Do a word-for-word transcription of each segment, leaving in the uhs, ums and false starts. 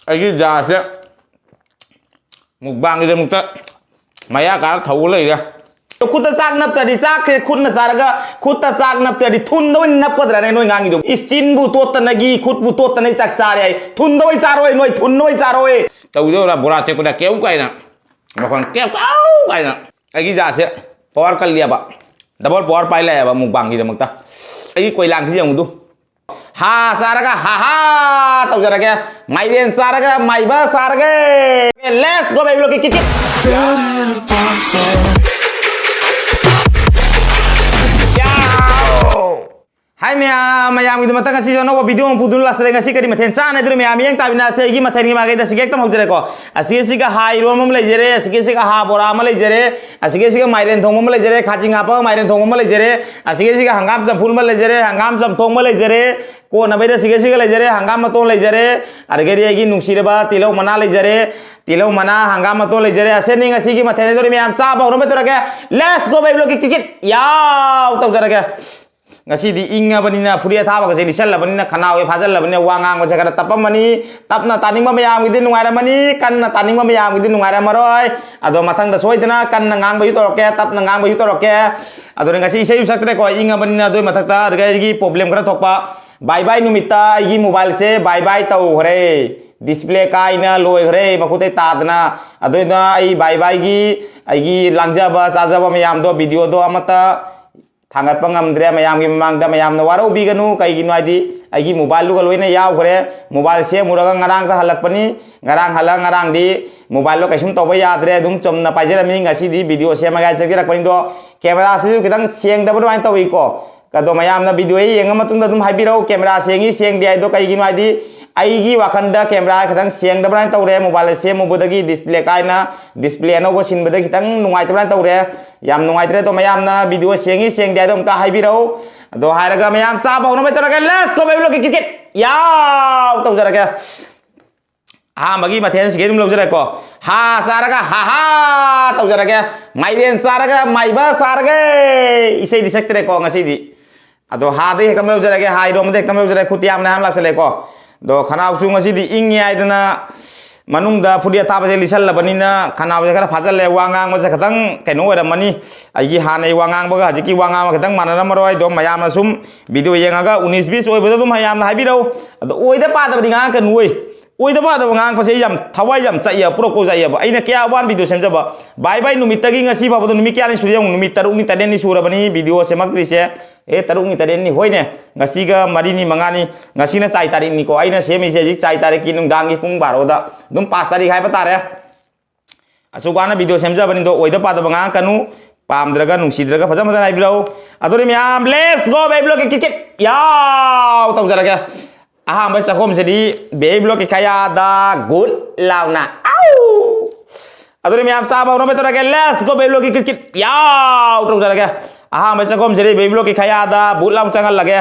ꯑꯩꯒꯤ ꯖꯥꯁꯦ ꯃꯨꯛꯕꯥꯡꯒꯤꯗꯃꯛꯇ ꯃꯌꯥ ꯀꯥꯔ ꯊꯧꯕ ꯂꯩꯔꯦ꯫ ꯈꯨꯠꯇ ꯆꯥꯛ ꯅꯞꯇ꯭ꯔꯗꯤ ꯆꯥꯛꯁꯦ ꯈꯨꯠꯅ ꯆꯥꯔꯒ, ꯈꯨꯠꯇ ꯆꯥꯛ ꯅꯞꯇ꯭ꯔꯗꯤ ꯊꯨꯟꯗ ꯑꯣꯏꯅ ꯅꯞꯀꯗ꯭ꯔꯅꯦ ꯅꯣꯏ ꯉꯥꯡꯉꯤꯗꯣ? ꯏꯁ, ꯆꯤꯟꯕꯨ ꯇꯣꯠꯇꯅꯒꯤ ꯈꯨꯠꯄꯨ ꯇꯣꯠꯇꯅ ꯆꯥꯛ ꯆꯥꯔꯦ ꯑꯩ꯫ ꯊꯨꯟꯗ ꯑꯣꯏ ꯆꯥꯔꯣꯏ ꯅꯣꯏ, ꯊꯨꯟꯗ ꯑꯣꯏ ꯆꯥꯔꯣꯏ꯫ ꯇꯧꯗꯧꯔꯥ ꯕꯣꯔꯥ ꯆꯦꯛꯄꯗ ꯀꯦꯎ ꯀꯥꯏꯅ, ꯃꯈꯣꯟ ꯀꯦꯎ ꯀꯥꯎ ꯀꯥꯏꯅ꯫ ꯑꯩꯒꯤ ꯖꯥꯠꯁꯦ ꯄꯋꯥꯔ ꯀꯜꯂꯤꯑꯕ, ꯗꯕꯜ ꯄꯋꯥꯔ ꯄꯥꯏ ꯂꯩꯑꯕ ꯃꯨꯛꯕꯥꯡꯒꯤꯗꯃꯛꯇ꯫ ꯑꯩꯒꯤ ꯀꯣꯏꯂꯥꯡꯁꯤ ꯌꯦꯡꯉꯨꯗꯨ꯫ ꯍꯥ ꯆꯥꯔꯒ ꯍꯥ ꯍꯥ ꯇꯧꯖꯔꯒꯦ, ꯃꯥꯏꯔꯦꯟ ꯆꯥꯔꯒ ꯃꯥꯏꯕ ꯆꯥꯔꯒꯦ꯫ Let's go baby, ꯂꯣꯀꯦ ꯀꯤꯛ ꯀꯤꯛ꯫ ꯍꯥꯏ ꯃꯌꯥꯝ, ꯃꯌꯥꯝꯒꯤꯗꯃꯛꯇ ꯉꯁꯤꯁꯨ ꯑꯅꯧꯕ ꯚꯤꯗꯤꯑꯣ ꯑꯃ ꯄꯨꯗꯨꯅ ꯂꯥꯛꯆꯔꯦ꯫ ꯉꯁꯤ ꯀꯔꯤ ꯃꯊꯦꯜ ꯆꯥꯅꯗꯣꯏꯅꯣ ꯃꯌꯥꯝ ꯃꯤꯠꯌꯦꯡ ꯇꯥꯃꯤꯟꯅꯁꯦ꯫ ꯑꯩꯒꯤ ꯃꯊꯦꯜꯒꯤ ꯃꯥꯏꯀꯩꯗ ꯁꯤꯒꯦꯛꯇ ꯍꯧꯖꯔꯦꯀꯣ꯫ ꯑꯁꯤꯒꯤꯁꯤꯒ ꯍꯥ ꯏꯔꯣꯟꯕ ꯑꯃ ꯂꯩꯖꯔꯦ, ꯑꯁꯤꯒꯤꯁꯤꯒ ꯍꯥ ꯕꯣꯔꯥ ꯑꯃ ꯂꯩꯖꯔꯦ, ꯑꯁꯤꯒꯤꯁꯤꯒ ꯃꯥꯏꯔꯦꯟ ꯊꯣꯡꯕ ꯑꯃ ꯂꯩꯖꯔꯦ, ꯈꯥꯖꯤꯡ ꯍꯥꯞꯄꯒ ꯃꯥꯏꯔꯦꯟ ꯊꯣꯡꯕ ꯑꯃ ꯂꯩꯖꯔꯦ, ꯑꯁꯤꯒꯤꯁꯤꯒ ꯍꯪꯒꯥꯝ ꯆꯝꯐꯨꯠ ꯑꯃ ꯂꯩꯖꯔꯦ, ꯍꯪꯒꯥꯝ ꯆꯝꯊꯣꯡ ꯑꯃ ꯂꯩꯖꯔꯦ, ꯀꯣꯟꯅꯕꯩꯗ ꯑꯁꯤꯒꯤꯁꯤꯒ ꯂꯩꯖꯔꯦ, ꯍꯪꯒꯥꯝ ꯃꯇꯣꯟ ꯂꯩꯖꯔꯦ, ꯑꯗꯒꯤꯗꯤ ꯑꯩꯒꯤ ꯅꯨꯡꯁꯤꯔꯕ ꯇꯤꯜꯍꯧ ꯃꯅꯥ ꯂꯩꯖꯔꯦ, ꯇꯤꯜꯍꯧ ꯃꯅꯥ, ꯍꯪꯒꯥꯝ ꯃꯇꯣꯟ ꯂꯩꯖꯔꯦ꯫ ꯑꯁꯤꯅꯤ ꯉꯁꯤꯒꯤ ꯃꯊꯦꯜ ꯍꯥꯏꯗꯣꯔꯤ ꯃꯌꯥꯝ, ꯆꯥꯕ ꯍꯧꯅꯕ ꯇꯧꯔꯒꯦ꯫ Let's go baby, ꯂꯣꯀꯦ ꯀꯤꯛ ꯀꯤꯛ ꯌꯥꯎ ꯇꯧꯖꯔꯒꯦ꯫ ꯉꯁꯤꯗꯤ ꯏꯪꯉꯕꯅꯤꯅ ꯐꯨꯔꯤꯠ ꯑꯊꯥꯕꯒꯁꯦ ꯂꯤꯠꯁꯜꯂꯕꯅꯤꯅ ꯈꯅꯥꯎꯁꯦ ꯐꯥꯖꯜꯂꯕꯅꯤꯅ ꯋꯥ ꯉꯥꯡꯕꯁꯦ ꯈꯔ ꯇꯞꯄꯝꯃꯅꯤ꯫ ꯇꯞꯅ ꯇꯥꯅꯤꯡꯕ ꯃꯌꯥꯝꯒꯤꯗꯤ ꯅꯨꯡꯉꯥꯏꯔꯝꯃꯅꯤ, ꯀꯟꯅ ꯇꯥꯅꯤꯡꯕ ꯃꯌꯥꯝꯒꯤꯗꯤ ꯅꯨꯡꯉꯥꯏꯔꯝꯃꯔꯣꯏ꯫ ꯑꯗꯣ ꯃꯊꯪꯗ ꯁꯣꯏꯗꯅ ꯀꯟꯅ ꯉꯥꯡꯕꯁꯨ ꯇꯧꯔꯛꯀꯦ, ꯇꯞꯅ ꯉꯥꯡꯕꯁꯨ ꯇꯧꯔꯛꯀꯦ꯫ ꯑꯗꯨꯅ ꯉꯁꯤ ꯏꯁꯩꯁꯨ ꯁꯛꯇ꯭ꯔꯦꯀꯣ, ꯏꯪꯉꯕꯅꯤꯅ꯫ ꯑꯗꯨꯒꯤ ꯃꯊꯛꯇ ꯑꯗꯨꯒ ꯑꯩꯒꯤ ꯄ꯭ꯔꯣꯕ꯭ꯂꯦꯝ ꯈꯔ ꯊꯣꯛꯄ, ꯕꯥꯏ ꯕꯥꯏ ꯅꯨꯃꯤꯠꯇ ꯑꯩꯒꯤ ꯃꯣꯕꯥꯏꯜꯁꯦ ꯕꯥꯏ ꯕꯥꯏ ꯇꯧꯈ꯭ꯔꯦ, ꯗꯤꯁꯄ꯭ꯂꯦ ꯀꯥꯏꯅ ꯂꯣꯏꯈ꯭ꯔꯦ ꯃꯈꯨꯠꯇꯩ ꯇꯥꯗꯅ꯫ ꯑꯗꯨꯅ ꯑꯩ ꯕꯥꯏ ꯕꯥꯏꯒꯤ ꯑꯩꯒꯤ ꯂꯥꯡꯖꯕ ꯆꯥꯖꯕ ꯃꯌꯥꯝꯗꯣ, ꯚꯤꯗꯤꯑꯣꯗꯣ ꯑꯃꯠꯇ ꯊꯥꯡꯒꯠꯄ ꯉꯝꯗ꯭ꯔꯦ ꯃꯌꯥꯝꯒꯤ ꯃꯃꯥꯡꯗ꯫ ꯃꯌꯥꯝꯅ ꯋꯥꯔꯧꯕꯤꯒꯅꯨ, ꯀꯩꯒꯤꯅꯣ ꯍꯥꯏꯗꯤ ꯑꯩꯒꯤ ꯃꯣꯕꯥꯏꯜꯗꯨꯒ ꯂꯣꯏꯅ ꯌꯥꯎꯈ꯭ꯔꯦ꯫ ꯃꯣꯕꯥꯏꯜ ꯁꯦꯝꯃꯨꯔꯒ ꯉꯔꯥꯡꯗ ꯍꯜꯂꯛꯄꯅꯤ, ꯉꯔꯥꯡ ꯍꯜꯂꯛ ꯉꯔꯥꯡꯗꯤ ꯃꯣꯕꯥꯏꯜꯗꯣ ꯀꯩꯁꯨꯝ ꯇꯧꯕ ꯌꯥꯗ꯭ꯔꯦ, ꯑꯗꯨꯝ ꯆꯨꯝꯅ ꯄꯥꯏꯖꯔꯝꯃꯤ꯫ ꯉꯁꯤꯗꯤ ꯚꯤꯗꯤꯑꯣ ꯁꯦꯝꯃꯒ ꯆꯪꯖꯔꯛꯄꯅꯤꯗꯣ, ꯀꯦꯃꯦꯔꯥꯁꯤꯁꯨ ꯈꯤꯇꯪ ꯁꯦꯡꯗꯕ ꯑꯗꯨꯃꯥꯏꯅ ꯇꯧꯏꯀꯣ꯫ ꯑꯗꯣ ꯃꯌꯥꯝꯅ ꯚꯤꯗꯤꯑꯣ ꯍꯦꯛ ꯌꯦꯡꯉ ꯃꯇꯨꯡꯗ ꯑꯗꯨꯝ ꯍꯥꯏꯕꯤꯔꯛꯎ, ꯀꯦꯃꯦꯔꯥ ꯁꯦꯡꯉꯤ ꯁꯦꯡꯗꯦ ꯍꯥꯏꯗꯣ꯫ ꯀꯩꯒꯤꯅꯣ ꯍꯥꯏꯗꯤ ꯑꯩꯒꯤ ꯋꯥꯈꯜꯗ ꯀꯦꯃꯦꯔꯥ ꯈꯤꯇꯪ ꯁꯦꯡꯗꯕ ꯑꯗꯨꯃꯥꯏꯅ ꯇꯧꯔꯦ, ꯃꯣꯕꯥꯏꯜ ꯁꯦꯝꯃꯨꯕꯗꯒꯤ ꯗꯤꯁꯄ꯭ꯂꯦ ꯀꯥꯏꯅ, ꯗꯤꯁꯄ꯭ꯂꯦ ꯑꯅꯧꯕ ꯁꯤꯟꯕꯗ ꯈꯤꯇꯪ ꯅꯨꯡꯉꯥꯏꯇꯕ ꯑꯗꯨꯃꯥꯏꯅ ꯇꯧꯔꯦ꯫ ꯌꯥꯝ ꯅꯨꯡꯉꯥꯏꯇ꯭ꯔꯦ꯫ ꯑꯗꯣ ꯃꯌꯥꯝꯅ ꯚꯤꯗꯤꯑꯣ ꯁꯦꯡꯉꯤ ꯁꯦꯡꯗꯦ ꯍꯥꯏꯗꯣ ꯑꯝꯇ ꯍꯥꯏꯕꯤꯔꯛꯎ꯫ ꯑꯗꯣ ꯍꯥꯏꯔꯒ ꯃꯌꯥꯝ ꯆꯥꯕ ꯍꯧꯅꯕ ꯇꯧꯔꯒꯦ꯫ Let's go baby, ꯂꯣꯀꯦ ꯀꯤꯛ ꯀꯤꯛ ꯌꯥꯎ ꯇꯧꯖꯔꯒꯦ꯫ ꯑꯍꯥꯟꯕꯒꯤ ꯃꯊꯦꯜꯁꯤꯒꯤ ꯑꯗꯨꯝ ꯂꯧꯖꯔꯦꯀꯣ꯫ ꯍꯥ ꯆꯥꯔꯒ ꯍꯥ ꯍꯥ ꯇꯧꯖꯔꯒꯦ꯫ ꯃꯥꯏꯔꯦꯟ ꯆꯥꯔꯒ ꯃꯥꯏꯕ ꯆꯥꯔꯒꯦ꯫ ꯏꯁꯩꯗꯤ ꯁꯛꯇ꯭ꯔꯦꯀꯣ ꯉꯁꯤꯗꯤ꯫ ꯑꯗꯣ ꯍꯥꯗꯩ ꯍꯦꯛꯇ ꯑꯃ ꯂꯧꯖꯔꯒꯦ꯫ ꯍꯥ ꯏꯔꯣꯝꯕꯗ ꯍꯦꯛꯇ ꯑꯃ ꯂꯧꯖꯔꯒꯦ꯫ ꯈꯨꯠꯇꯤ ꯌꯥꯝꯅ ꯌꯥꯝ ꯂꯥꯛꯁꯜꯂꯦꯀꯣ꯫ ꯑꯗꯣ ꯈꯅꯥꯎꯁꯨ ꯉꯁꯤꯗꯤ ꯏꯪꯉꯤ ꯍꯥꯏꯗꯅ ꯃꯅꯨꯡꯗ ꯐꯨꯔꯤꯠ ꯑꯊꯥꯕꯁꯦ ꯂꯤꯠꯁꯜꯂꯕꯅꯤꯅ ꯈꯅꯥꯎꯁꯦ ꯈꯔ ꯐꯥꯖꯜꯂꯦ꯫ ꯋꯥ ꯉꯥꯡꯕꯁꯦ ꯈꯤꯇꯪ ꯀꯩꯅꯣ ꯑꯣꯏꯔꯝꯃꯅꯤ꯫ ꯑꯩꯒꯤ ꯍꯥꯟꯅꯩ ꯋꯥ ꯉꯥꯡꯕꯒ ꯍꯧꯖꯤꯛꯀꯤ ꯋꯥ ꯉꯥꯡꯕ ꯈꯤꯇꯪ ꯃꯥꯟꯅꯔꯝꯃꯔꯣꯏ꯫ ꯑꯗꯣ ꯃꯌꯥꯝꯅ ꯁꯨꯝ ꯚꯤꯗꯤꯑꯣ ꯌꯦꯡꯉꯒ ꯎꯅꯤꯁ ꯕꯤꯁ ꯑꯣꯏꯕꯗ ꯑꯗꯨꯝ ꯃꯌꯥꯝꯅ ꯍꯥꯏꯕꯤꯔꯛꯎ꯫ ꯑꯗꯣ ꯑꯣꯏꯗ ꯄꯥꯗꯕꯗꯤ ꯉꯥꯡꯉꯛꯀꯅꯨ ꯑꯣꯏ꯫ ꯑꯣꯏꯗ ꯄꯥꯗꯕ ꯉꯥꯡꯉꯛꯄꯁꯦ ꯑꯩ ꯌꯥꯝ ꯊꯋꯥꯏ ꯌꯥꯝ ꯆꯛꯑꯦꯕ, ꯄ꯭ꯔꯣꯛ ꯄ꯭ꯔꯣꯛ ꯆꯛꯑꯦꯕ꯫ ꯑꯩꯅ ꯀꯌꯥ ꯋꯥꯅ ꯚꯤꯗꯤꯑꯣ ꯁꯦꯝꯖꯕ, ꯚꯥꯏ ꯚꯥꯏ ꯅꯨꯃꯤꯠꯇꯒꯤ ꯉꯁꯤ ꯐꯥꯎꯕꯗ ꯅꯨꯃꯤꯠ ꯀꯌꯥꯅꯤ ꯁꯨꯔꯦ ꯌꯦꯡꯉꯨ, ꯅꯨꯃꯤꯠ ꯇꯔꯨꯛꯅꯤ ꯇꯔꯦꯠꯅꯤ ꯁꯨꯔꯕꯅꯤ ꯚꯤꯗꯤꯑꯣ ꯁꯦꯝꯃꯛꯇ꯭ꯔꯤꯁꯦ꯫ ꯑꯦ, ꯇꯔꯨꯛꯅꯤ ꯇꯔꯦꯠꯅꯤ, ꯍꯣꯏꯅꯦ, ꯉꯁꯤꯒ ꯃꯔꯤꯅꯤ ꯃꯉꯥꯅꯤ, ꯉꯁꯤꯅ ꯆꯥꯏ ꯇꯥꯔꯤꯛꯅꯤꯀꯣ꯫ ꯑꯩꯅ ꯁꯦꯝꯃꯤꯁꯦ ꯍꯧꯖꯤꯛ ꯆꯥꯏ ꯇꯥꯔꯤꯛꯀꯤ ꯅꯨꯡꯗꯥꯡꯒꯤ ꯄꯨꯡ ꯕꯥꯔꯣꯗ, ꯑꯗꯨꯝ ꯄꯥꯁ ꯇꯥꯔꯤꯛ ꯍꯥꯏꯕ ꯇꯥꯔꯦ꯫ ꯑꯁꯨꯛ ꯋꯥꯅ ꯚꯤꯗꯤꯑꯣ ꯁꯦꯝꯖꯕꯅꯤꯗꯣ, ꯑꯣꯏꯗ ꯄꯥꯗꯕ ꯉꯥꯡꯉꯛꯀꯅꯨ꯫ ꯄꯥꯝꯗ꯭ꯔꯒ ꯅꯨꯡꯁꯤꯗ꯭ꯔꯒ ꯐꯖ ꯐꯖꯅ ꯍꯥꯏꯕꯤꯔꯛꯎ꯫ ꯑꯗꯨꯗꯤ ꯃꯌꯥꯝ, let's go baby ꯂꯣꯛꯀꯤ ꯀꯤꯠ ꯀꯤꯠ ꯌꯥꯎ ꯇꯧꯖꯔꯒꯦ꯫ ꯑꯍꯥꯟꯕ ꯆꯥꯛꯈꯣꯝꯁꯤꯗꯤ baby ꯂꯣꯛꯀꯤ ꯈꯌꯥꯗ ꯒꯨꯠ ꯂꯥꯎꯅ ꯑꯥꯎ꯫ ꯑꯗꯨꯗꯤ ꯃꯌꯥꯝ ꯆꯥꯕ ꯍꯧꯔꯝꯕ ꯇꯧꯔꯒꯦ, let's go baby ꯂꯣꯛꯀꯤ ꯀꯤꯠ ꯀꯤꯠ ꯌꯥꯎ ꯇꯧꯖꯔꯒꯦ꯫ ꯑꯍꯥꯟꯕ ꯆꯥꯛꯈꯣꯝꯁꯤꯗꯤ baby ꯂꯣꯛꯀꯤ ꯈꯌꯥꯗ ꯕꯨꯠ ꯂꯥꯎ ꯆꯪꯍꯜꯂꯒꯦ꯫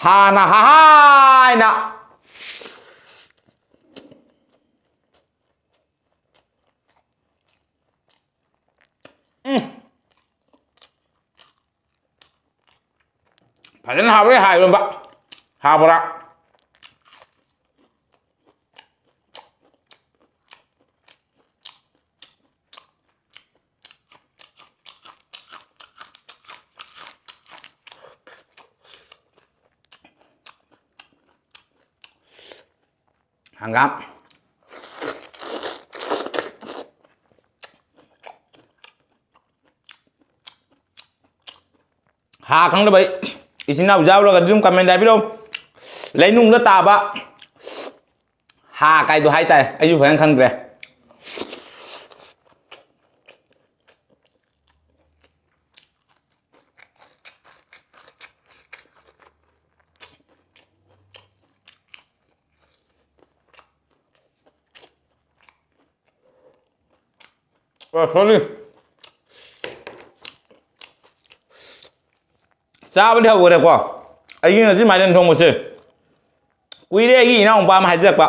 ꯍꯥꯟꯅ ꯍꯥꯏꯅ ꯎꯝ꯫ ꯐꯖꯅ ꯍꯥꯎꯔꯦ ꯍꯥꯏꯔꯣꯝꯕ꯫ ꯍꯥꯎꯕ꯭ꯔꯥ? ꯍꯪꯒꯥꯝ꯫ ꯍꯥ ꯈꯪꯗꯕꯩ ꯏꯆꯤꯟ ꯏꯅꯥꯎ ꯌꯥꯎꯔꯒꯗꯤ ꯑꯗꯨꯝ comment ꯍꯥꯏꯕꯤꯔꯛꯎ꯫ ꯂꯩꯅꯨꯡꯗ ꯇꯥꯕ ꯍꯥ ꯀꯥꯏꯗꯣ ꯍꯥꯏꯇꯥꯔꯦ, ꯑꯩꯁꯨ ꯐꯖꯅ ꯈꯪꯗ꯭ꯔꯦ꯫ ꯑ, sorry꯫ ꯆꯥꯕꯗꯤ ꯍꯧꯈꯔꯦꯀꯣ꯫ ꯑꯩꯒꯤ ꯉꯁꯤ ꯃꯥꯏꯔꯦꯟ ꯊꯣꯡꯕꯁꯦ ꯀꯨꯏꯔꯦ꯫ ꯑꯩꯒꯤ ꯏꯅꯥꯎꯅꯨꯄꯥ ꯑꯃ ꯍꯥꯏꯖꯤꯜꯂꯛꯄ,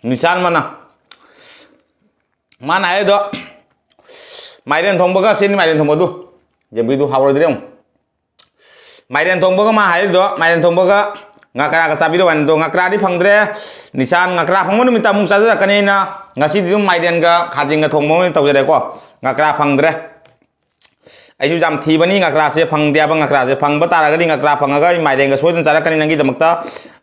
ꯅꯤꯁꯥꯟ ꯑꯃꯅ꯫ ꯃꯥꯅ ꯍꯥꯏꯔꯤꯗꯣ, ꯃꯥꯏꯔꯦꯟ ꯊꯣꯡꯕꯒ ꯁꯤꯅꯤ ꯃꯥꯏꯔꯦꯟ ꯊꯣꯡꯕꯗꯨ, ꯌꯦꯟꯕꯤꯗꯨ ꯍꯥꯎꯔꯣꯏꯗ꯭ꯔꯦ ꯌꯦꯡꯉꯨ꯫ ꯃꯥꯏꯔꯦꯟ ꯊꯣꯡꯕꯒ ꯃꯥ ꯍꯥꯏꯔꯤꯗꯣ, ꯃꯥꯏꯔꯦꯟ ꯊꯣꯡꯕꯒ ꯉꯀ꯭ꯔꯥꯒ ꯆꯥꯕꯤꯔꯣ ꯍꯥꯏꯅ꯫ ꯑꯗꯣ ꯉꯀ꯭ꯔꯥꯗꯤ ꯐꯪꯗ꯭ꯔꯦ꯫ ꯅꯤꯁꯥꯟ ꯉꯀ꯭ꯔꯥ ꯐꯪꯕ ꯅꯨꯃꯤꯠꯇ ꯑꯃꯨꯛ ꯆꯥꯖꯔꯛꯀꯅꯤ ꯑꯩꯅ꯫ ꯉꯁꯤꯗꯤ ꯑꯗꯨꯝ ꯃꯥꯏꯔꯦꯟꯒ ꯈꯥꯖꯤꯡꯒ ꯊꯣꯡꯕ ꯑꯣꯏꯅ ꯇꯧꯖꯔꯦꯀꯣ꯫ ꯉꯀ꯭ꯔꯥ ꯐꯪꯗ꯭ꯔꯦ꯫ ꯑꯩꯁꯨ ꯌꯥꯝ ꯊꯤꯕꯅꯤ ꯉꯀ꯭ꯔꯥꯁꯦ, ꯐꯪꯗꯦ ꯍꯥꯏꯕ ꯉꯀ꯭ꯔꯥꯁꯦ꯫ ꯐꯪꯕ ꯇꯥꯔꯒꯗꯤ ꯉꯀ꯭ꯔꯥ ꯐꯪꯉꯒ ꯑꯩ ꯃꯥꯏꯔꯦꯟꯒ ꯁꯣꯏꯗꯅ ꯆꯥꯔꯛꯀꯅꯤ ꯅꯪꯒꯤꯗꯃꯛꯇ꯫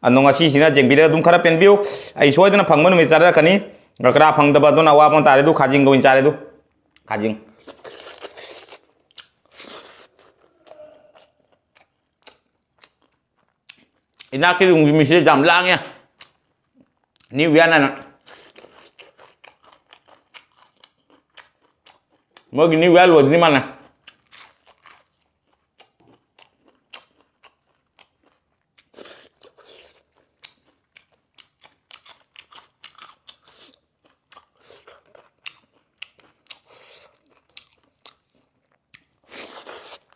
ꯑꯗꯣ ꯉꯁꯤꯁꯤꯅ ꯌꯦꯡꯕꯤꯔꯒ ꯑꯗꯨꯝ ꯈꯔ ꯄꯦꯟꯕꯤꯌꯨ꯫ ꯑꯩ ꯁꯣꯏꯗꯅ ꯐꯪꯕ ꯅꯨꯃꯤꯠ ꯆꯥꯔꯛꯀꯅꯤ꯫ ꯉꯀ꯭ꯔꯥ ꯐꯪꯗꯕ ꯑꯗꯨꯅ ꯑꯋꯥꯕ ꯑꯃ ꯇꯥꯔꯦ꯫ ꯑꯗꯨ ꯈꯥꯖꯤꯡꯒ ꯑꯣꯏꯅ ꯆꯥꯔꯦ꯫ ꯑꯗꯨ ꯈꯥꯖꯤꯡ꯫ ꯏꯅꯥꯛꯀꯤ ꯔꯨꯝꯒꯤ ꯃꯤꯁꯦ ꯌꯥꯝ ꯂꯥꯡꯉꯦ꯫ New Year ꯅ꯫ ꯃꯣꯏꯒꯤ New Year ꯂꯣꯏꯗ꯭ꯔꯤ ꯃꯥꯜꯂꯦ꯫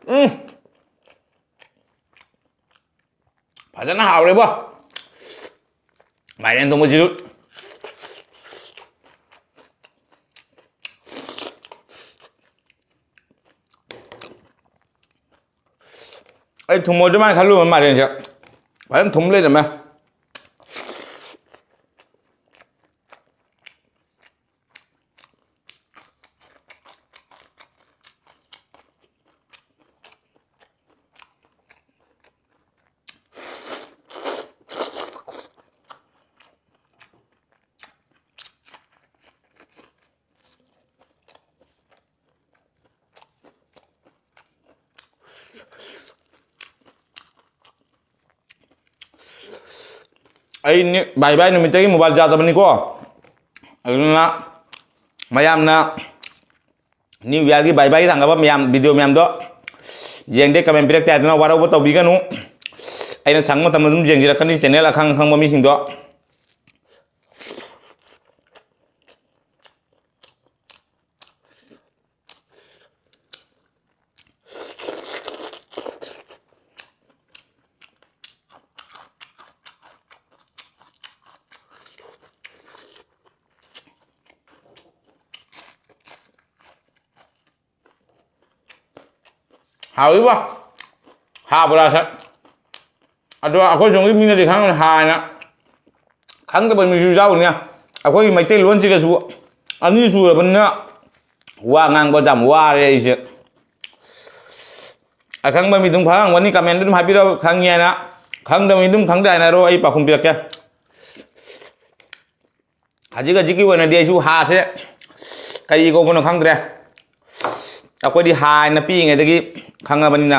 ꯎꯝ꯫ ꯐꯖꯅ ꯍꯥꯎꯔꯦꯕꯣ꯫ ꯃꯥꯏꯔꯦꯟ ꯊꯣꯡꯕꯁꯤꯁꯨ꯫ ꯑꯩ ꯊꯨꯝꯃꯣꯏ ꯑꯗꯨꯃꯥꯏꯅ ꯈꯜꯂꯨꯕ ꯃꯥꯏꯔꯦꯟꯁꯦ꯫ ꯐꯖꯅ ꯊꯨꯝ ꯂꯩꯔꯝꯃꯦ꯫ ꯑꯩ ꯅꯤ-, ꯕꯥꯏ ꯕꯥꯏ ꯅꯨꯃꯤꯠꯇꯒꯤ mobile ꯌꯥꯗꯕꯅꯤꯀꯣ꯫ ꯑꯗꯨꯅ ꯃꯌꯥꯝꯅ New Year ꯒꯤ bye bye ꯊꯥꯡꯒꯠꯄ ꯃꯌꯥꯝ, video ꯃꯌꯥꯝꯗꯣ ꯌꯦꯡꯗꯦ, comment ꯄꯤꯔꯛꯇꯦ ꯍꯥꯏꯗꯨꯅ ꯋꯥꯔꯧꯕ ꯇꯧꯕꯤꯒꯅꯨ꯫ ꯑꯩꯅ ꯁꯪꯕ ꯃꯇꯝꯗ ꯑꯗꯨꯝ ꯌꯦꯡꯖꯔꯛꯀꯅꯤ channel ꯑꯈꯪ ꯑꯈꯪꯕ ꯃꯤꯁꯤꯡꯗꯣ꯫ ꯍꯥꯎꯏꯕꯣ꯫ ꯍꯥ ꯕꯣꯔꯥꯁꯦ꯫ ꯑꯗꯣ ꯑꯩꯈꯣꯏ ꯁꯣꯝꯒꯤ ꯃꯤꯅꯗꯤ ꯈꯪꯉꯝꯅꯤ ꯍꯥꯏꯅ, ꯈꯪꯗꯕ ꯃꯤꯁꯨ ꯌꯥꯎꯅꯤ꯫ ꯑꯩꯈꯣꯏꯒꯤ ꯃꯩꯇꯩꯂꯣꯟꯁꯤꯒꯁꯨ ꯑꯅꯤ ꯁꯨꯔꯕꯅꯤꯅ ꯋꯥ ꯉꯥꯡꯕ ꯌꯥꯝ ꯋꯥꯔꯦ ꯑꯩꯁꯦ꯫ ꯑꯈꯪꯕ ꯃꯤ ꯑꯗꯨꯝ ꯈꯪꯉꯝꯒꯅꯤ, comment ꯑꯗꯨꯝ ꯍꯥꯏꯕꯤꯔꯛꯑꯣ, ꯈꯪꯉꯤ ꯍꯥꯏꯅ꯫ ꯈꯪꯗꯕ ꯃꯤ ꯑꯗꯨꯝ ꯈꯪꯗꯦ ꯍꯥꯏꯅꯔꯣ, ꯑꯩ ꯄꯥꯎꯈꯨꯝ ꯄꯤꯔꯛꯀꯦ꯫ ꯍꯧꯖꯤꯛ ꯍꯧꯖꯤꯛꯀꯤ ꯑꯣꯏꯅꯗꯤ ꯑꯩꯁꯨ ꯍꯥꯁꯦ ꯀꯔꯤ ꯀꯧꯕꯅꯣ ꯈꯪꯗ꯭ꯔꯦ꯫ ꯑꯩꯈꯣꯏꯗꯤ ꯍꯥ ꯍꯥꯏꯅ ꯄꯤꯛꯏꯉꯩꯗꯒꯤ ꯈꯪꯉꯕꯅꯤꯅ,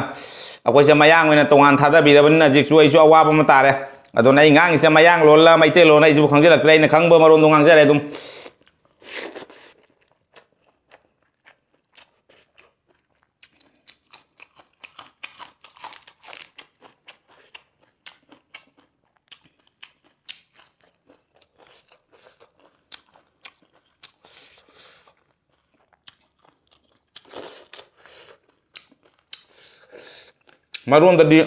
ꯑꯩꯈꯣꯏꯁꯦ ꯃꯌꯥꯡ ꯑꯣꯏꯅ ꯇꯣꯉꯥꯟ ꯊꯥꯗꯕꯤꯔꯕꯅꯤꯅ, ꯍꯧꯖꯤꯛꯁꯨ ꯑꯩꯁꯨ ꯑꯋꯥꯕ ꯑꯃ ꯇꯥꯔꯦ꯫ ꯑꯗꯨꯅ ꯑꯩ ꯉꯥꯡꯉꯤꯁꯦ ꯃꯌꯥꯡꯂꯣꯟꯂ ꯃꯩꯇꯩꯂꯣꯟꯂ ꯑꯩꯁꯨ ꯈꯪꯖꯤꯜꯂꯛꯇ꯭ꯔꯦ, ꯑꯩꯅ ꯈꯪꯕ ꯃꯔꯣꯟꯗꯣ ꯉꯥꯡꯖꯔꯦ ꯑꯗꯨꯝ꯫ ꯃꯔꯣꯟꯗꯗꯤ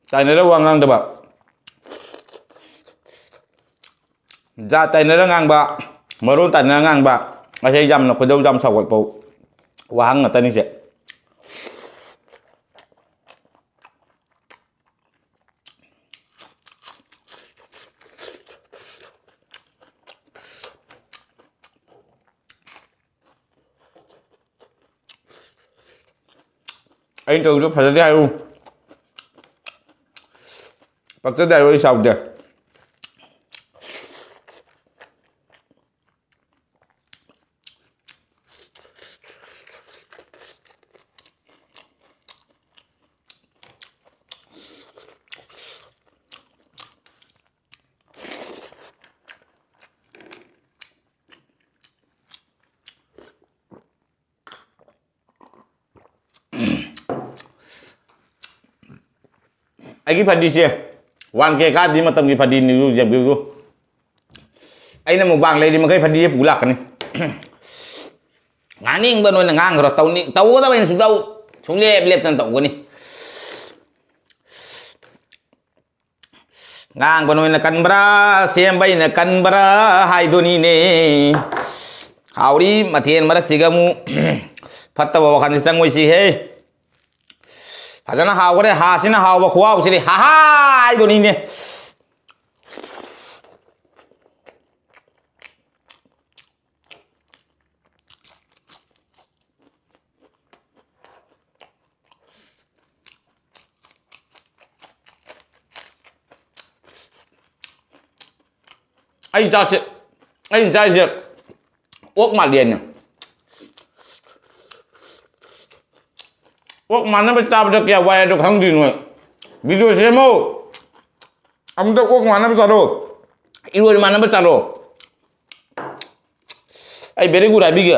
ꯇꯥꯏꯅꯔ ꯋꯥ ꯉꯥꯡꯗꯕ, ꯖꯥꯠ ꯇꯥꯏꯅꯔ ꯉꯥꯡꯕ, ꯃꯔꯣꯟ ꯇꯥꯏꯅꯔ ꯉꯥꯡꯕ, ꯉꯁꯤ ꯌꯥꯝꯅ ꯈꯣꯏꯗꯧ ꯌꯥꯝ ꯁꯥꯎꯒꯠꯄ ꯋꯥꯍꯪ ꯉꯥꯛꯇꯅꯤꯁꯦ꯫ ꯑꯩꯅ ꯇꯧꯔꯤꯗꯣ ꯐꯖꯗꯦ ꯍꯥꯏꯌꯨ, ꯄꯛꯆꯗꯦ ꯍꯥꯏꯌꯨ, ꯑꯩ ꯁꯥꯎꯗꯦ꯫ ꯑꯩꯒꯤ ꯐꯗꯤꯁꯦ ꯋꯥꯟ ꯀꯦ ꯀꯥꯗꯤ ꯃꯇꯝꯒꯤ ꯐꯗꯤꯅꯤ, ꯌꯦꯡꯕꯤꯌꯨ꯫ ꯑꯩꯅ ꯃꯨꯛꯕꯥꯡ ꯂꯩꯔꯤ ꯃꯈꯩ ꯐꯗꯤꯁꯦ ꯄꯨ ꯂꯥꯛꯀꯅꯤ꯫ ꯉꯥꯡꯅꯤꯡꯕ ꯅꯣꯏꯅ ꯉꯥꯡꯈ꯭ꯔꯣ, ꯇꯧꯅꯤꯡ-, ꯇꯧꯒꯗꯕ ꯑꯩꯅ ꯁꯨꯡꯇꯧ, ꯁꯨꯡꯂꯦꯞ ꯂꯦꯞꯇꯅ ꯇꯧꯒꯅꯤ꯫ ꯉꯥꯡꯕ ꯅꯣꯏꯅ ꯀꯟꯕ꯭ꯔꯥ, ꯁꯦꯝꯕ ꯑꯩꯅ ꯀꯟꯕ꯭ꯔꯥ ꯍꯥꯏꯗꯨꯅꯤꯅꯦ꯫ ꯍꯥꯎꯔꯤ ꯃꯊꯦꯜ ꯃꯔꯛꯁꯤꯒ ꯑꯃꯨꯛ ꯐꯠꯇꯕ ꯋꯥꯈꯜꯁꯤ ꯆꯪꯉꯣꯏꯁꯤꯍꯦ꯫ ꯐꯖꯅ ꯍꯥꯎꯈ꯭ꯔꯦ꯫ ꯍꯥꯁꯤꯅ ꯍꯥꯎꯕ ꯈꯨꯍꯥꯎꯁꯤꯗꯤ ꯍꯥꯍꯥ ꯍꯥꯏꯗꯨꯅꯤꯅꯦ꯫ ꯑꯩ ꯆꯥꯁꯦ, ꯑꯩꯅ ꯆꯥꯏꯁꯦ ꯑꯣꯛ ꯃꯥꯜꯂꯦꯅꯦ꯫ ꯑꯣꯛ ꯃꯥꯟꯅꯕ ꯆꯥꯕꯗ ꯀꯌꯥ ꯋꯥꯏ ꯑꯗꯣ ꯈꯪꯗꯦ ꯅꯣꯏ꯫ ꯚꯤꯗꯤꯑꯣ ꯁꯦꯝꯃꯣ꯫ ꯑꯃꯨꯛꯇ ꯑꯣꯛ ꯃꯥꯟꯅꯕ ꯆꯥꯔꯣ꯫ ꯏꯔꯣꯏ ꯃꯥꯟꯅꯕ ꯆꯥꯔꯣ꯫ ꯑꯩ very good ꯍꯥꯏꯕꯤꯒꯦ꯫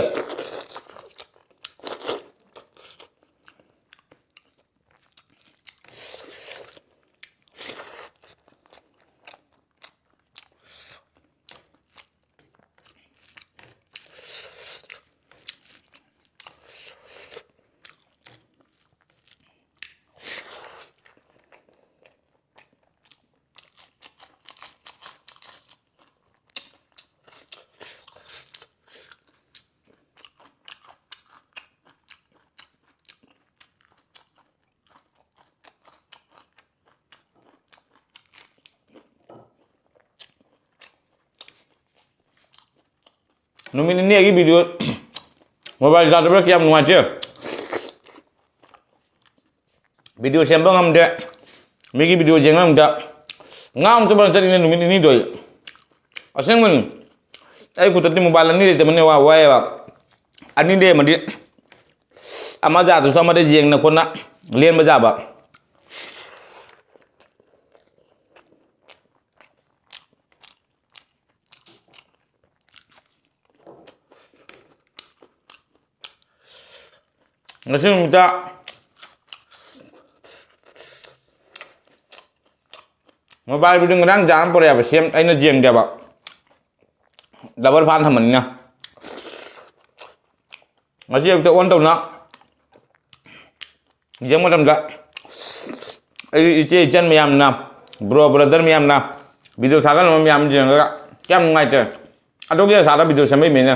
ꯅꯨꯃꯤꯠ ꯅꯤꯅꯤ ꯑꯩꯒꯤ ꯚꯤꯗꯤꯑꯣ ꯃꯣꯕꯥꯏꯜ ꯆꯥꯔꯖ ꯇꯧꯕ ꯀꯌꯥꯝ ꯅꯨꯡꯉꯥꯏꯇꯦ꯫ ꯚꯤꯗꯤꯑꯣ ꯁꯦꯝꯕ ꯉꯝꯗꯦ, ꯃꯤꯒꯤ ꯚꯤꯗꯤꯑꯣ ꯌꯦꯡꯕ ꯉꯝꯗ, ꯉꯥꯎ ꯆꯠꯄ ꯆꯠꯂꯤꯅꯦ ꯅꯨꯃꯤꯠ ꯅꯤꯅꯤꯗꯣ ꯑꯩ꯫ ꯑꯁꯦꯡꯕꯅꯤ, ꯑꯩ ꯈꯨꯠꯇꯗꯤ ꯃꯣꯕꯥꯏꯜ ꯑꯅꯤ ꯂꯩꯇꯕꯅꯦ ꯋꯥ ꯋꯥꯏꯑꯦꯕ꯫ ꯑꯅꯤ ꯂꯩꯔꯝꯃꯗꯤ ꯑꯃ ꯌꯥꯗ꯭ꯔꯁꯨ ꯑꯃꯗ ꯌꯦꯡꯅ ꯈꯣꯠꯅ ꯂꯦꯟꯕ ꯌꯥꯕ꯫ ꯉꯁꯤ ꯅꯨꯃꯤꯠꯇ ꯃꯣꯕꯥꯏꯜꯕꯨꯗꯤ ꯉꯔꯥꯡ ꯖꯥꯝ ꯄꯨꯔꯛꯑꯦꯕ, ꯁꯦꯝ ꯑꯩꯅ ꯌꯦꯡꯗꯦꯕ, ꯗꯕꯜ ꯐꯥꯟ ꯊꯝꯕꯅꯤꯅ꯫ ꯉꯁꯤ ꯑꯌꯨꯛꯇ ꯑꯣꯟ ꯇꯧꯅ ꯌꯦꯡꯕ ꯃꯇꯝꯗ ꯑꯩꯒꯤ ꯏꯆꯦ ꯏꯆꯟ ꯃꯌꯥꯝꯅ, ꯕ꯭ꯔꯣ ꯕ꯭ꯔꯗꯔ ꯃꯌꯥꯝꯅ ꯚꯤꯗꯤꯑꯣ ꯊꯥꯒꯠꯂꯝꯕ ꯃꯌꯥꯝ ꯌꯦꯡꯉꯒ ꯌꯥꯝ ꯅꯨꯡꯉꯥꯏꯇꯦ꯫ ꯑꯗꯨꯒꯤ ꯑꯁꯥꯗ ꯚꯤꯗꯤꯑꯣ ꯁꯦꯝꯃꯛꯏꯅꯤꯅꯦ꯫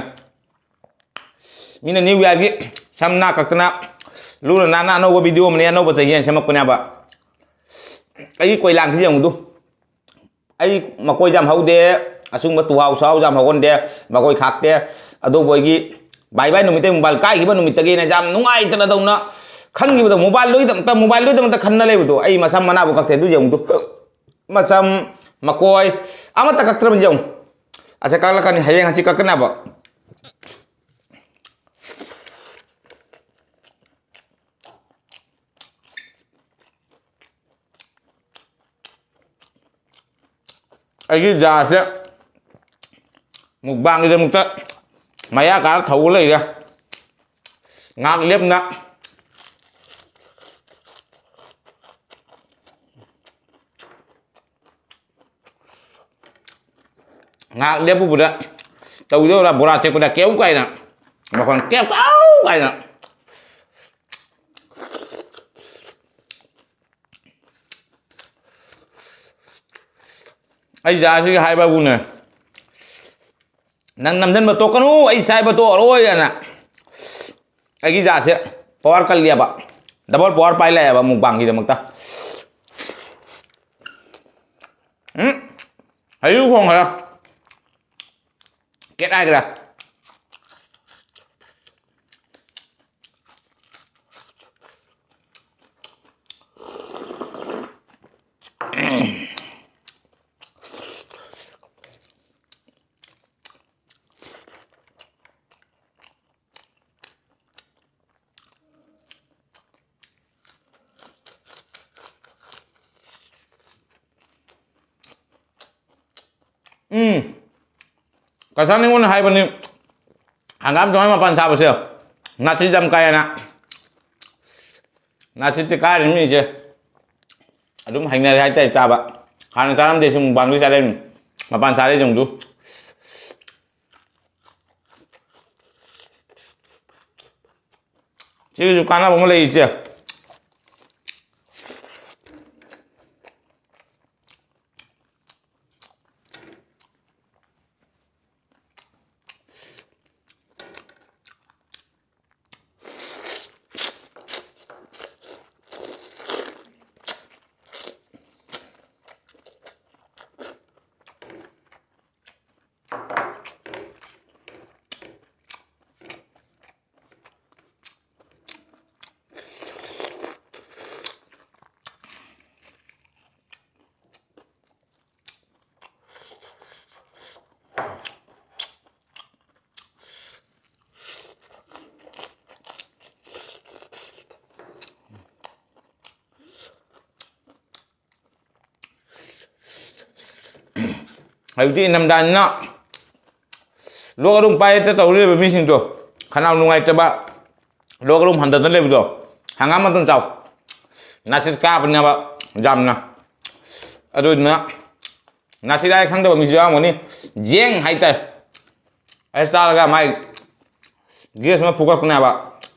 ꯃꯤꯅ ꯅ꯭ꯌꯨ ꯏꯌꯥꯔꯒꯤ ꯁꯝ ꯅꯥ ꯀꯛꯇꯅ ꯂꯨꯅ ꯅꯥꯟꯅ ꯑꯅꯧꯕ ꯚꯤꯗꯤꯑꯣ ꯑꯃꯅꯤ, ꯑꯅꯧꯕ ꯆꯍꯤ ꯍꯥꯏꯅ ꯁꯦꯝꯃꯛꯄꯅꯦꯕ꯫ ꯑꯩꯒꯤ ꯀꯣꯏꯂꯥꯡꯁꯤ ꯌꯦꯡꯉꯨꯗꯨ꯫ ꯑꯩ ꯃꯀꯣꯏꯁꯨ ꯌꯥꯝ ꯍꯧꯗꯦ, ꯑꯁꯨꯡꯕ ꯇꯨꯍꯥꯎ ꯁꯥꯎꯁꯨ ꯌꯥꯝ ꯍꯧꯒꯟꯗꯦ, ꯃꯀꯣꯏ ꯈꯥꯛꯇꯦ꯫ ꯑꯗꯨꯕꯨ ꯑꯩꯒꯤ ꯕꯥꯏ ꯕꯥꯏ ꯅꯨꯃꯤꯠꯇꯩ ꯃꯣꯕꯥꯏꯜ ꯀꯥꯏꯈꯤꯕ ꯅꯨꯃꯤꯠꯇꯒꯤ ꯑꯩꯅ ꯌꯥꯝ ꯅꯨꯡꯉꯥꯏꯇꯅ ꯇꯧꯅ ꯈꯟꯈꯤꯕꯗꯣ, ꯃꯣꯕꯥꯏꯜ ꯂꯣꯏꯗꯃꯛꯇ, ꯃꯣꯕꯥꯏꯜ ꯂꯣꯏꯗꯃꯛꯇ ꯈꯟꯅ ꯂꯩꯕꯗꯣ, ꯑꯩ ꯃꯁꯝ ꯃꯅꯥꯕꯨ ꯀꯛꯇꯦ꯫ ꯑꯗꯨ ꯌꯦꯡꯉꯨꯗꯨ, ꯃꯁꯝ, ꯃꯀꯣꯏ ꯑꯃꯠꯇ ꯀꯛꯇ꯭ꯔꯕꯅꯤ ꯌꯦꯡꯉꯨ꯫ ꯑꯁꯦ ꯀꯛꯂꯛꯀꯅꯤ, ꯍꯌꯦꯡ ꯍꯪꯆꯤꯠ ꯀꯛꯀꯅꯦꯕ꯫ ꯑꯩꯒꯤ ꯖꯥꯔꯁꯦ ꯃꯨꯛꯕꯥꯡꯒꯤꯗꯃꯛꯇ ꯃꯌꯥ ꯀꯥꯔ ꯊꯧꯕ ꯂꯩꯔꯦ꯫ ꯉꯥꯏꯍꯥꯛ ꯂꯦꯞꯅ ꯉꯥꯏꯍꯥꯛ ꯂꯦꯞꯄꯨꯕꯗ ꯇꯧꯗꯧꯔꯥ, ꯕꯣꯔꯥ ꯆꯦꯛꯄꯗ ꯀꯦꯎ ꯀꯥꯏꯅ ꯃꯈꯣꯟ, ꯀꯦꯎ ꯀꯥꯎ ꯀꯥꯏꯅ꯫ ꯑꯩ ꯖꯥꯁꯤꯒ ꯍꯥꯏꯕꯕꯨꯅꯦ, ꯅꯪ ꯅꯝꯁꯤꯟꯕ ꯇꯣꯛꯀꯅꯨ, ꯑꯩ ꯆꯥꯏꯕ ꯇꯣꯛꯑꯔꯣꯏ ꯍꯥꯏꯅ꯫ ꯑꯩꯒꯤ ꯖꯥꯁꯦ ꯄꯋꯥꯔ ꯀꯜꯂꯤꯑꯕ, ꯗꯕꯜ ꯄꯋꯥꯔ ꯄꯥꯏ ꯂꯥꯛꯑꯦꯕ ꯃꯨꯛꯕꯥꯡꯒꯤꯗꯃꯛꯇ꯫ ꯎꯝ, ꯍꯩꯌꯨ ꯈꯣꯡꯈ꯭ꯔꯦ꯫ ꯀꯦꯠ ꯍꯥꯏꯈ꯭ꯔꯦ꯫ ꯎꯝ, ꯀꯁꯥ ꯅꯤꯉꯣꯟꯅ ꯍꯥꯏꯕꯅꯤ, ꯍꯪꯒꯥꯝ ꯊꯣꯡꯉꯥꯏ ꯃꯄꯥꯟ ꯁꯥꯕꯁꯦ ꯅꯥꯁꯤ ꯌꯥꯝ ꯀꯥꯏꯌꯦꯅ꯫ ꯅꯥꯁꯤꯠꯇꯤ ꯀꯥꯏꯔꯤ ꯃꯤꯁꯦ ꯑꯗꯨꯝ ꯍꯩꯅꯔꯦ ꯍꯥꯏꯇꯥꯔꯦ ꯆꯥꯕ꯫ ꯍꯥꯟꯅ ꯆꯥꯔꯝꯗꯦ, ꯁꯤ ꯃꯨꯛꯕꯥꯡꯗꯤ ꯆꯥꯔꯛꯏꯅꯤ꯫ ꯃꯄꯥꯟ ꯁꯥꯔꯦ ꯌꯦꯡꯗꯨ꯫ ꯁꯤꯒꯤꯁꯨ ꯀꯥꯟꯅꯕ ꯑꯃ ꯂꯩ, ꯏꯆꯦ꯫ ꯍꯧꯖꯤꯛꯇꯤ ꯏꯪꯊꯝꯊꯥꯅꯤꯅ ꯂꯣꯛ ꯑꯗꯨꯝ ꯄꯥꯏꯔꯦꯠꯇ ꯇꯧ ꯂꯩꯕ ꯃꯤꯁꯤꯡꯗꯣ, ꯈꯅꯥꯎ ꯅꯨꯡꯉꯥꯏꯇꯕ, ꯂꯣꯛ ꯑꯗꯨꯝ ꯍꯟꯊꯗꯅ ꯂꯩꯕꯗꯣ, ꯍꯪꯒꯥꯝ ꯃꯇꯣꯟ ꯆꯥꯎ꯫ ꯅꯥꯁꯤꯠ ꯀꯥꯕꯅꯦꯕ ꯌꯥꯝꯅ꯫ ꯑꯗꯨꯗꯨꯅ ꯅꯥꯁꯤꯠ ꯍꯥꯏ ꯈꯪꯗꯕ ꯃꯤꯁꯨ ꯌꯥꯎꯔꯝꯒꯅꯤ꯫ ꯖꯦꯡ ꯍꯥꯏꯇꯥꯔꯦ꯫ ꯑꯩ ꯆꯥꯔꯒ ꯃꯥꯏ ꯒꯦꯁ ꯑꯃ ꯐꯨꯒꯠꯄꯅꯦꯕ꯫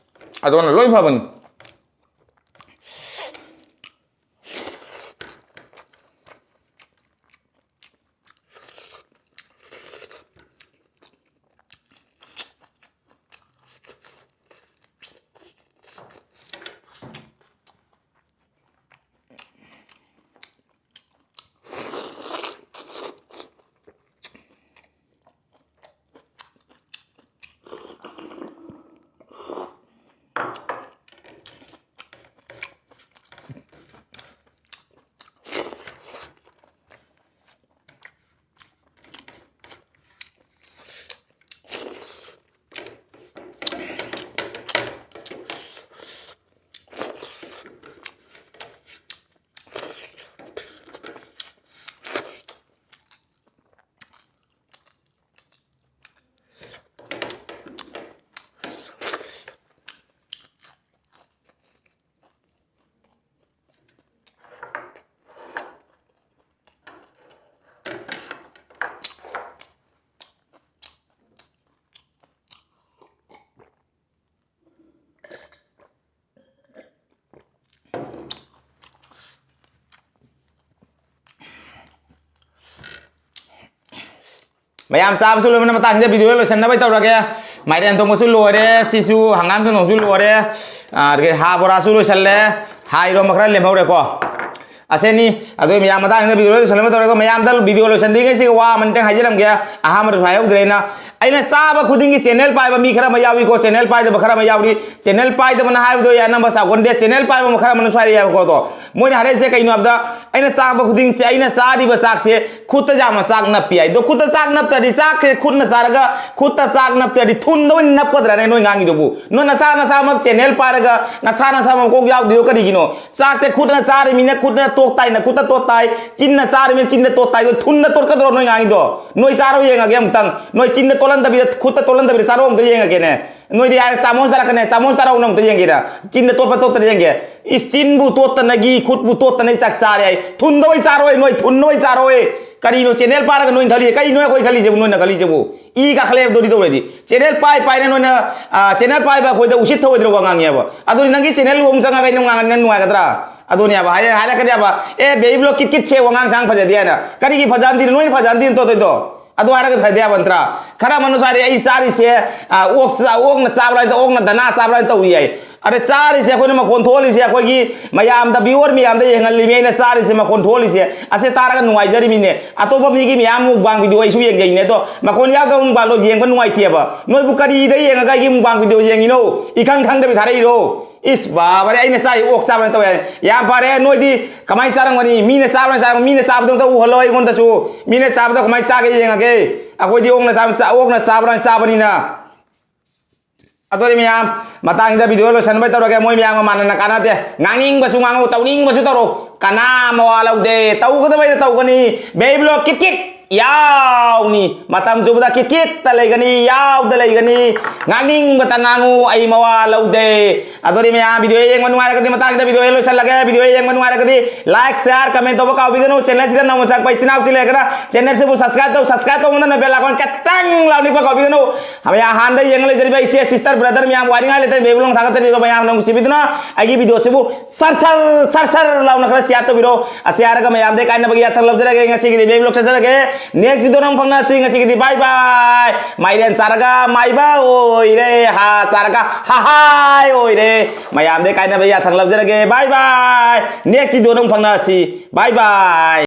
ꯑꯗꯨꯅ ꯂꯣꯏ ꯐꯕꯅꯤ꯫ ꯃꯌꯥꯝ ꯆꯥꯕꯁꯨ ꯂꯣꯏꯕꯅ ꯃꯇꯥꯡꯁꯤꯗ video ꯂꯣꯏꯁꯟꯅꯕ ꯇꯧꯔꯒꯦ꯫ ꯃꯥꯏꯔꯦꯟ ꯊꯣꯡꯕꯁꯨ ꯂꯣꯏꯔꯦ, ꯁꯤꯁꯨ ꯍꯪꯒꯥꯝ ꯊꯣꯡꯕꯁꯨ ꯂꯣꯏꯔꯦ, ꯑꯗꯒꯤ ꯍꯥ ꯕꯣꯔꯥꯁꯨ ꯂꯣꯏꯁꯜꯂꯦ, ꯍꯥ ꯏꯔꯣꯝꯕ ꯈꯔ ꯂꯦꯝꯍꯧꯔꯦꯀꯣ꯫ ꯑꯁꯤꯅꯤ꯫ ꯑꯗꯨ ꯃꯌꯥꯝ ꯃꯇꯥꯡꯁꯤꯗ video ꯂꯣꯏꯁꯜꯂꯝꯕ ꯇꯧꯔꯒ, ꯃꯌꯥꯝꯗ video ꯂꯣꯏꯁꯟꯗ꯭ꯔꯤꯉꯩꯁꯤꯒ ꯋꯥ ꯑꯃꯅꯤꯇꯪ ꯍꯥꯏꯖꯔꯝꯒꯦ꯫ ꯑꯍꯥꯟꯕꯗꯁꯨ ꯍꯥꯏꯍꯧꯗ꯭ꯔꯦ ꯑꯩꯅ꯫ ꯑꯩꯅ ꯆꯥꯕ ꯈꯨꯗꯤꯡꯒꯤ channel ꯄꯥꯏꯕ ꯃꯤ ꯈꯔ ꯑꯃ ꯌꯥꯎꯏꯀꯣ, channel ꯄꯥꯏꯗꯕ ꯈꯔ ꯑꯃ ꯌꯥꯎꯔꯤ꯫ Channel ꯄꯥꯏꯗꯕꯅ ꯍꯥꯏꯕꯗꯣ ꯑꯩ ꯑꯅꯝꯕ ꯁꯥꯎꯒꯟꯗꯦ, channel ꯄꯥꯏꯕ ꯈꯔ ꯑꯃꯅ ꯁ꯭ꯋꯥꯏꯗ ꯌꯥꯎꯏꯀꯣ꯫ ꯑꯗꯣ ꯃꯣꯏꯅ ꯍꯥꯏꯔꯛꯏꯁꯦ ꯀꯩꯅꯣ ꯍꯥꯏꯕꯗ, ꯑꯩꯅ ꯆꯥꯕ ꯈꯨꯗꯤꯡꯁꯦ, ꯑꯩꯅ ꯆꯥꯔꯤꯕ ꯆꯥꯛꯁꯦ ꯈꯨꯠꯇ ꯌꯥꯝꯅ ꯆꯥꯛ ꯅꯞꯄꯤ ꯍꯥꯏꯗꯣ, ꯈꯨꯠꯇ ꯆꯥꯛ ꯅꯞꯇ꯭ꯔꯗꯤ, ꯆꯥꯛꯁꯦ ꯈꯨꯠꯅ ꯆꯥꯔꯒ ꯈꯨꯠꯇ ꯆꯥꯛ ꯅꯞꯇ꯭ꯔꯗꯤ ꯊꯨꯟꯗ ꯑꯣꯏꯅ ꯅꯞꯀꯗ꯭ꯔꯥꯅꯦ ꯅꯣꯏ ꯉꯥꯡꯉꯤꯗꯨꯕꯨ? ꯅꯣꯏ ꯅꯁꯥ ꯅꯁꯥꯃꯛ ꯆꯦꯅꯦꯜ ꯄꯥꯏꯔꯒ ꯅꯁꯥ ꯅꯁꯥꯃꯛ ꯀꯣꯛ ꯌꯥꯎꯗ꯭ꯔꯤꯗꯣ ꯀꯔꯤꯒꯤꯅꯣ? ꯆꯥꯛꯁꯦ ꯈꯨꯠꯅ ꯆꯥꯔꯤꯃꯤꯅ ꯈꯨꯠꯅ ꯇꯣꯠ ꯇꯥꯏꯅ ꯈꯨꯠꯇ ꯇꯣꯠ ꯇꯥꯏ, ꯆꯤꯟꯅ ꯆꯥꯔꯤꯃꯤꯅ ꯆꯤꯟꯗ ꯇꯣꯠ ꯇꯥꯏꯗꯣ ꯊꯨꯟꯗ ꯇꯣꯠꯀꯗ꯭ꯔꯣ ꯅꯣꯏ ꯉꯥꯡꯉꯤꯗꯣ? ꯅꯣꯏ ꯆꯥꯔꯣ ꯌꯦꯡꯉꯒꯦ ꯑꯃꯨꯛꯇꯪ꯫ ꯅꯣꯏ ꯆꯤꯟꯗ ꯇꯣꯠꯍꯟꯗꯕꯤꯗ, ꯈꯨꯠꯇ ꯇꯣꯠꯍꯟꯗꯕꯤꯗ ꯆꯥꯔꯣ ꯑꯝꯇ ꯌꯦꯡꯉꯒꯦꯅꯦ꯫ ꯅꯣꯏꯗꯤ ꯍꯥꯏꯔꯦ ꯆꯥꯃꯣꯟ ꯆꯥꯔꯛꯀꯅꯦ, ꯆꯥꯃꯣꯟ ꯆꯥꯔꯛꯎꯅ ꯑꯝꯇ ꯌꯦꯡꯒꯦꯔꯥ? ꯆꯤꯟꯗ ꯇꯣꯠꯄ ꯇꯣꯠꯇꯅ ꯌꯦꯡꯒꯦ꯫ ꯏꯁ, ꯆꯤꯟꯕꯨ ꯇꯣꯠꯇꯅꯒꯤ ꯈꯨꯠꯄꯨ ꯇꯣꯠꯇꯅ ꯆꯥꯛ ꯆꯥꯔꯦ ꯍꯥꯏ꯫ ꯊꯨꯟꯗ ꯑꯣꯏ ꯆꯥꯔꯣꯏ ꯅꯣꯏ, ꯊꯨꯟꯗ ꯑꯣꯏ ꯆꯥꯔꯣꯏ꯫ ꯀꯔꯤꯅꯣ ꯆꯦꯅꯦꯜ ꯄꯥꯏꯔꯒ ꯅꯣꯏꯅ ꯈꯜꯂꯤ? ꯀꯔꯤꯅꯣ ꯑꯩꯈꯣꯏ ꯈꯜꯂꯤꯁꯤꯕꯨ, ꯅꯣꯏꯅ ꯈꯜꯂꯤꯁꯤꯕꯨ? ꯏ ꯀꯥꯈꯠꯂꯛꯑꯦ ꯑꯗꯨꯗꯤ ꯇꯧꯔꯗꯤ꯫ ꯆꯦꯅꯦꯜ ꯄꯥꯏ ꯄꯥꯏꯅ ꯅꯣꯏꯅ, ꯑ, ꯆꯦꯅꯦꯜ ꯄꯥꯏꯕ ꯑꯩꯈꯣꯏꯗ ꯎꯁꯤꯠ ꯊꯑꯣꯏꯗ꯭ꯔꯣ ꯋꯥ ꯉꯥꯡꯉꯦꯕ? ꯑꯗꯨꯗꯤ ꯅꯪꯒꯤ ꯆꯦꯅꯦꯜ ꯑꯃꯨꯛ ꯆꯪꯉꯒ ꯑꯩꯅ ꯉꯥꯡꯉꯅꯤ ꯅꯪ ꯅꯨꯡꯉꯥꯏꯒꯗ꯭ꯔꯥ? ꯑꯗꯨꯅꯦꯕ, ꯍꯥꯏꯔꯛ-, ꯍꯥꯏꯔꯛꯀꯅꯦꯕ, "ꯑꯦ, ꯕꯦꯕꯤ ꯕ꯭ꯂꯣꯛ ꯀꯤꯠ ꯀꯤꯠꯁꯦ ꯋꯥꯉꯥꯡ ꯁꯥꯡ ꯐꯖꯗꯦ" ꯍꯥꯏꯅ꯫ ꯀꯔꯤꯒꯤ ꯐꯖꯍꯟꯗ꯭ꯔꯤꯅꯣ? ꯅꯣꯏꯅ ꯐꯖꯍꯟꯗ꯭ꯔꯤꯅꯣ ꯇꯣꯠꯇꯣꯏꯗꯣ꯫ ꯑꯗꯨ ꯍꯥꯏꯔꯒ ꯐꯖꯗꯦ ꯍꯥꯏꯕ ꯅꯠꯇ꯭ꯔꯥ? ꯈꯔ ꯑꯃꯅꯁꯨ ꯍꯥꯏꯔꯛꯑꯦ, "ꯑꯩ ꯆꯥꯔꯤꯁꯦ, ꯑ, ꯑꯣꯛ ꯆꯥ-, ꯑꯣꯛꯅ ꯆꯥꯕ꯭ꯔꯥ ꯍꯥꯏꯗ ꯑꯣꯛꯅ ꯗꯅꯥ ꯆꯥꯕ꯭ꯔꯥ ꯍꯥꯏꯅ ꯇꯧꯔꯤ" ꯍꯥꯏ꯫ ꯑꯗ ꯆꯥꯔꯤꯁꯦ ꯑꯩꯈꯣꯏꯅ ꯃꯈꯣꯟ ꯊꯣꯛꯍꯜꯂꯤꯁꯦ ꯑꯩꯈꯣꯏꯒꯤ ꯃꯌꯥꯝꯗ, ꯚꯤꯌꯨꯋꯔ ꯃꯌꯥꯝꯗ ꯌꯦꯡꯍꯜꯂꯤꯃꯤ ꯑꯩꯅ ꯆꯥꯔꯤꯁꯦ, ꯃꯈꯣꯟ ꯊꯣꯛꯍꯜꯂꯤꯁꯦ꯫ ꯑꯁꯦ ꯇꯥꯔꯒ ꯅꯨꯡꯉꯥꯏꯖꯔꯤꯃꯤꯅꯦ꯫ ꯑꯇꯣꯞꯄ ꯃꯤꯒꯤ ꯃꯌꯥꯝ ꯃꯨꯛꯕꯥꯡ ꯚꯤꯗꯤꯑꯣ ꯑꯩꯁꯨ ꯌꯦꯡꯖꯩꯅꯦ, ꯑꯗꯣ ꯃꯈꯣꯟ ꯌꯥꯎꯗꯕ ꯃꯨꯛꯕꯥꯡꯗꯣ ꯌꯦꯡꯕ ꯅꯨꯡꯉꯥꯏꯇꯦꯕ꯫ ꯅꯣꯏꯕꯨ ꯀꯔꯤꯗ ꯌꯦꯡꯉꯒ ꯑꯩꯒꯤ ꯃꯨꯛꯕꯥꯡ ꯚꯤꯗꯤꯑꯣ ꯌꯦꯡꯉꯤꯅꯣ? ꯏꯈꯪ ꯈꯪꯗꯕꯤ ꯊꯥꯔꯛꯏꯔꯣ? ꯏꯁ ꯕꯥꯕꯔꯦ, ꯑꯩꯅ ꯆꯥꯔꯤ ꯑꯣꯛ ꯆꯥꯕꯅ ꯇꯧꯋꯦ ꯍꯥꯏ꯫ ꯌꯥꯝ ꯐꯔꯦ, ꯅꯣꯏꯗꯤ ꯀꯃꯥꯏꯅ ꯆꯥꯔꯝꯒꯅꯤ? ꯃꯤꯅ ꯆꯥꯕꯅ ꯆꯥꯔꯝꯒꯅꯤ, ꯃꯤꯅ ꯆꯥꯕꯗꯣ ꯑꯝꯇ ꯎꯍꯜꯂꯣ ꯑꯩꯉꯣꯟꯗꯁꯨ꯫ ꯃꯤꯅ ꯆꯥꯕꯗꯣ ꯀꯃꯥꯏꯅ ꯆꯥꯒꯦ ꯌꯦꯡꯉꯒꯦ꯫ ꯑꯩꯈꯣꯏꯗꯤ ꯑꯣꯛꯅ ꯆꯥꯕ, ꯆꯥ-, ꯑꯣꯛꯅ ꯆꯥꯕꯅ ꯆꯥꯕꯅꯤꯅ꯫ ꯑꯗꯨꯅꯤ ꯃꯌꯥꯝ, ꯃꯇꯥꯡꯁꯤꯗ ꯚꯤꯗꯤꯑꯣ ꯂꯣꯏꯁꯟꯕꯩ ꯇꯧꯔꯒꯦ꯫ ꯃꯣꯏ ꯃꯌꯥꯝꯒ ꯃꯥꯟꯅꯅ ꯀꯥꯟꯅꯗꯦ꯫ ꯉꯥꯡꯅꯤꯡꯕꯁꯨ ꯉꯥꯡꯉꯨ, ꯇꯧꯅꯤꯡꯕꯁꯨ ꯇꯧꯔꯣ, ꯀꯅꯥ ꯃꯋꯥ ꯂꯧꯗꯦ꯫ ꯇꯧꯒꯗꯕ ꯑꯩꯅ ꯇꯧꯒꯅꯤ꯫ ꯕꯦꯕꯤ ꯕ꯭ꯂꯣꯛ ꯀꯤꯠ ꯀꯤꯠ ꯌꯥꯎꯅꯤ꯫ ꯃꯇꯝ ꯆꯨꯞꯄꯗ ꯀꯤꯠ ꯀꯤꯠꯇ ꯂꯩꯒꯅꯤ, ꯌꯥꯎꯗ ꯂꯩꯒꯅꯤ꯫ ꯉꯥꯡꯅꯤꯡꯕꯇ ꯉꯥꯡꯉꯨ, ꯑꯩ ꯃꯋꯥ ꯂꯧꯗꯦ꯫ ꯑꯗꯨꯅꯤ ꯃꯌꯥꯝ, ꯚꯤꯗꯤꯑꯣ ꯌꯦꯡꯕ ꯅꯨꯡꯉꯥꯏꯔꯒꯗꯤ, ꯃꯇꯥꯡꯁꯤꯗ ꯚꯤꯗꯤꯑꯣ ꯂꯣꯏꯁꯜꯂꯒꯦ꯫ ꯚꯤꯗꯤꯑꯣ ꯌꯦꯡꯕ ꯅꯨꯡꯉꯥꯏꯔꯒꯗꯤ like, share, comment ꯇꯧꯕ ꯀꯥꯎꯕꯤꯒꯅꯨ꯫ ꯆꯦꯅꯦꯜꯁꯤꯗ ꯅꯧꯅ ꯆꯪꯉꯛꯄ ꯏꯆꯤꯟ ꯏꯅꯥꯎꯁꯤꯡ ꯂꯩꯔꯒꯅ ꯆꯦꯅꯦꯜꯁꯤꯕꯨ subscribe ꯇꯧ, subscribe ꯇꯧꯕ ꯅꯠꯇꯅ bell icon ꯈꯤꯇꯪ ꯂꯥꯎꯅꯤꯛꯄ ꯀꯥꯎꯕꯤꯒꯅꯨ꯫ ꯃꯌꯥꯝ ꯍꯥꯟꯅꯗ ꯌꯦꯡꯉ ꯂꯩꯖꯔꯤꯕ ꯏꯆꯦ, sister, brother ꯃꯌꯥꯝ ꯋꯥꯅꯤꯡꯉꯥꯏ ꯂꯩꯇꯦ꯫ ꯕꯦꯕꯤ ꯕ꯭ꯂꯣꯛ ꯊꯥꯒꯠꯆꯔꯤꯗꯣ ꯃꯌꯥꯝꯅ ꯅꯨꯡꯁꯤꯕꯤꯗꯨꯅ ꯑꯩꯒꯤ ꯚꯤꯗꯤꯑꯣꯁꯤꯕꯨ ꯁꯔ ꯁꯔ ꯁꯔ ꯁꯔ ꯂꯥꯎꯅ ꯈꯔ share ꯇꯧꯕꯤꯔꯣ꯫ ꯑꯁꯤ ꯍꯥꯏꯔꯒ ꯃꯌꯥꯝꯗꯩ ꯀꯥꯏꯅꯕꯒꯤ ꯌꯥꯊꯪ ꯂꯧꯖꯔꯒꯦ꯫ ꯉꯁꯤꯒꯤꯗꯤ ꯕꯦꯕꯤ ꯕ꯭ꯂꯣꯛ ꯆꯠꯆꯔꯒꯦ꯫ Next video ꯅꯪ ꯐꯪꯅꯁꯤ꯫ ꯉꯁꯤꯒꯤꯗꯤ bye bye꯫ ꯃꯥꯏꯔꯦꯟ ꯆꯥꯔꯒ ꯃꯥꯏꯕ ꯑꯣꯏꯔꯦ, ꯍꯥ ꯆꯥꯔꯒ ꯍꯥꯍꯥꯏ ꯑꯣꯏꯔꯦ꯫ ꯃꯌꯥꯝꯗꯩ ꯀꯥꯏꯅꯕ ꯌꯥꯊꯪ ꯂꯧꯖꯔꯒꯦ꯫ Bye bye꯫ Next video ꯅꯪ ꯐꯪꯅꯁꯤ꯫ Bye bye꯫